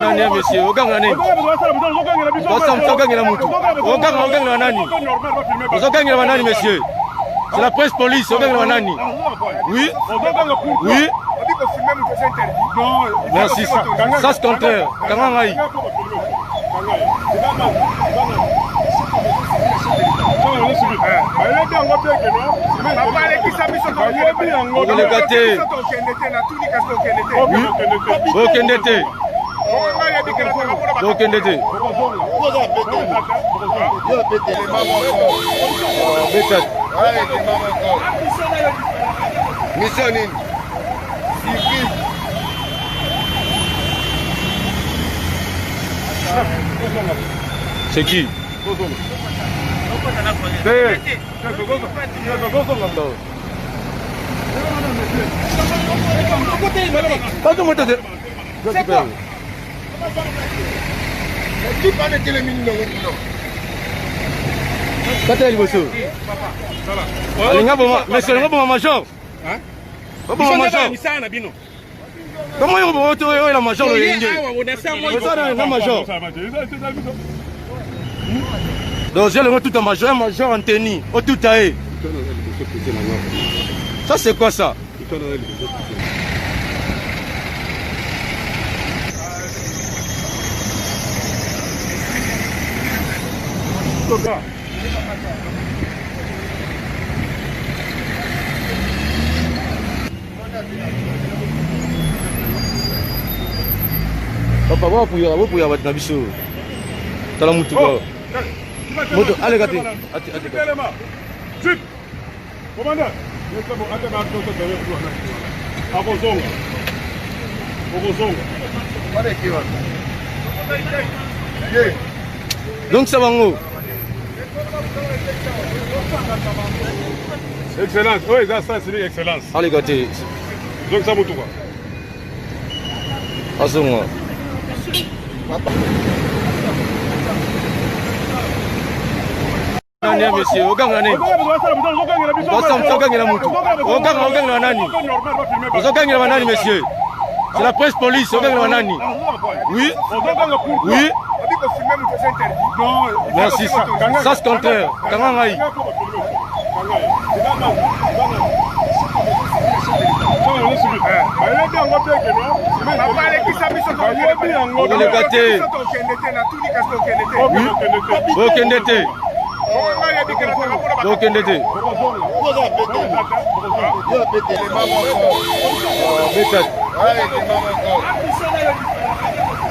Nani monsieur, oganga nani? Osam ogangela mutu. Oganga ogangela nani? Ozogangela nani monsieur? C'est la presse police, ogangela nani? Oui? Oui? Merci. Ça c'est contraire. Kanga ngai. Okoleka te. Okende te. Okende te. Beta. Mission nini? Civil. C'est qui? C'est quoi? Kata liboso. Alinga boma, monsieur alinga boma major. Boma major. Misala na bino. Comment yo bo to yo la major lo yenge. Oza na major. Donc j'ai le tout en major, un major en tenue, au tout à Ça c'est quoi ça? Papa, bopuya, bopuya bato na biso. Tala mutuka. Moto aleka te. Commandant, akozonga. Okozonga. Donc ça bango. Excellence, oyo eza ça c'est excellence. Aleka te. Donc ça mutuka. Azonga. Nani monsieur, oganga nani? Osam ogangela mutu. Oganga ogangela nani? Ozogangela nani monsieur? C'est la presse police, ogangela nani? Oui? Oui? Merci. Ça c'est contraire. Kanga ngai. Okoleka te. Okende te. Okende te. Beta.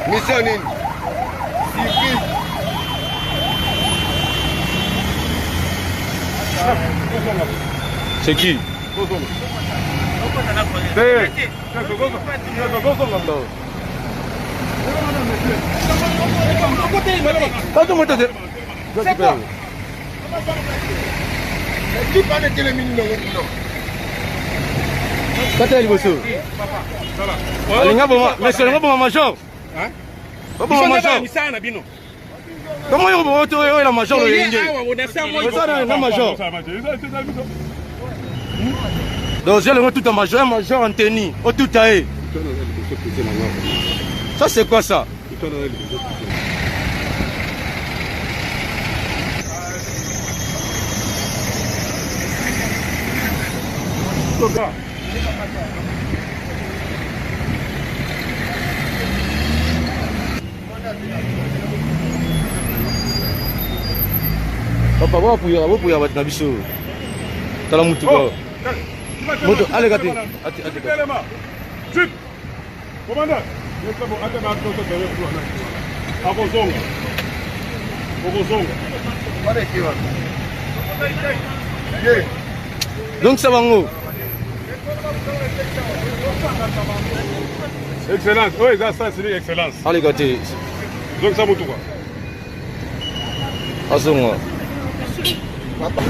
Mission nini? Civil. C'est qui? C'est quoi? Kata liboso. Alinga boma, monsieur alinga boma major. Boma major. Misala na bino. Comment yo bo to yo la major lo yenge. Oza na major. Donc j'ai le tout en major, un major en tenue, au tout à Ça c'est quoi ça? Papa, bopuya, bopuya bato na biso. Tala mutuka. Moto aleka te. Commandant, akozonga. Okozonga. Donc ça bango. Excellence, oyo eza ça c'est excellence. Aleka te. Donc ça mutuka. Azonga. Papa.